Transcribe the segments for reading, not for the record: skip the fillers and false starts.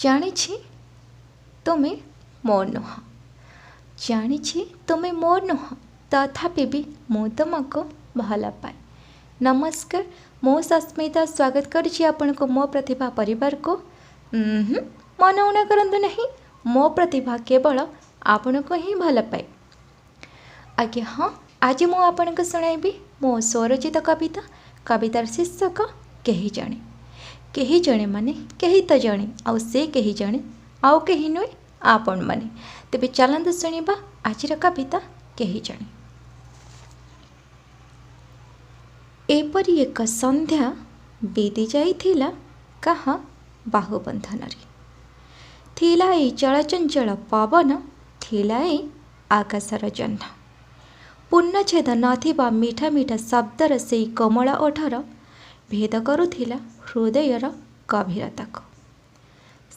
ଜାଣିଛି ତୁମେ ମୋର ନୁହଁ, ଜାଣିଛି ତୁମେ ମୋର ନୁହଁ, ତଥାପି ବି ମୁଁ ତୁମକୁ ଭଲ ପାଏ। ନମସ୍କାର, ମୁଁ ସସ୍ମିତା ସ୍ୱାଗତ କରୁଛି ଆପଣଙ୍କୁ ମୋ ପ୍ରତିଭା ପରିବାରକୁ। ମନ ଉଣା କରନ୍ତୁ ନାହିଁ, ମୋ ପ୍ରତିଭା କେବଳ ଆପଣଙ୍କୁ ହିଁ ଭଲ ପାଏ। ଆଜ୍ଞା ହଁ, ଆଜି ମୁଁ ଆପଣଙ୍କୁ ଶୁଣାଇବି ମୋ ସ୍ୱରଚିତ କବିତା। କବିତାର ଶୀର୍ଷକ କେହି ଜଣେ। କେହି ଜଣେ ମାନେ କେହି ତ ଜଣେ, ଆଉ ସେ କେହି ଜଣେ ଆଉ କେହି ନୁହେଁ, ଆପଣମାନେ। ତେବେ ଚାଲନ୍ତୁ ଶୁଣିବା ଆଜିର କବିତା କେହି ଜଣେ। ଏପରି ଏକ ସନ୍ଧ୍ୟା ବିତି ଯାଇଥିଲା କାହା ବାହୁବନ୍ଧନରେ। ଥିଲା ଏଇ ଚଳଚଞ୍ଚଳ ପବନ, ଥିଲା ଏଇ ଆକାଶର ଜହ୍ନ। ପୂର୍ଣ୍ଣଚ୍ଛେଦ ନଥିବା ମିଠା ମିଠା ଶବ୍ଦର ସେଇ କୋମଳ ଓଠର ଭେଦ କରୁଥିଲା ହୃଦୟର ଗଭୀରତାକୁ।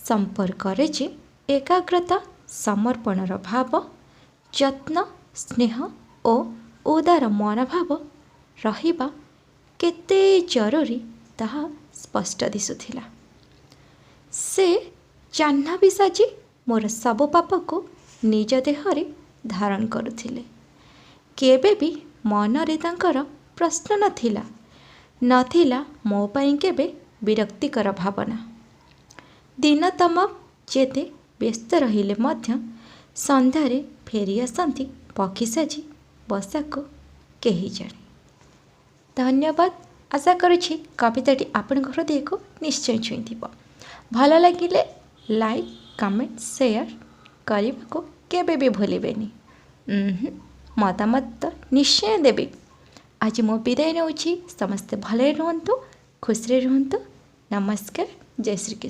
ସମ୍ପର୍କରେ ଯେ ଏକାଗ୍ରତା, ସମର୍ପଣର ଭାବ, ଯତ୍ନ, ସ୍ନେହ ଓ ଉଦାର ମନୋଭାବ ରହିବା କେତେ ଜରୁରୀ, ତାହା ସ୍ପଷ୍ଟ ଦିଶୁଥିଲା। ସେ ଜାହ୍ନବୀ ସାଜି ମୋର ସବୁ ପାପକୁ ନିଜ ଦେହରେ ଧାରଣ କରୁଥିଲେ। କେବେ ବି ମନରେ ତାଙ୍କର ପ୍ରଶ୍ନ ନଥିଲା, ନଥିଲା ମୋ ପାଇଁ କେବେ ବିରକ୍ତିକର ଭାବନା। ଦିନ ତମାମ ଯେତେ ବ୍ୟସ୍ତ ରହିଲେ ମଧ୍ୟ ସନ୍ଧ୍ୟାରେ ଫେରି ଆସନ୍ତି ପକ୍ଷୀ ସାଜି ବସାକୁ କେହି ଜଣେ। ଧନ୍ୟବାଦ। ଆଶା କରୁଛି କବିତାଟି ଆପଣଙ୍କ ହୃଦୟକୁ ନିଶ୍ଚୟ ଛୁଇଁଥିବ। ଭଲ ଲାଗିଲେ ଲାଇକ୍, କମେଣ୍ଟ, ସେୟାର କରିବାକୁ କେବେ ବି ଭୁଲିବେନି। ମତାମତ ତ ନିଶ୍ଚୟ ଦେବେ। ଆଜି ମୁଁ ବିଦାୟ ନେଉଛି। ସମସ୍ତେ ଭଲରେ ରୁହନ୍ତୁ, ଖୁସିରେ ରୁହନ୍ତୁ। ନମସ୍କାର, ଜୟ ଶ୍ରୀକୃଷ୍ଣ।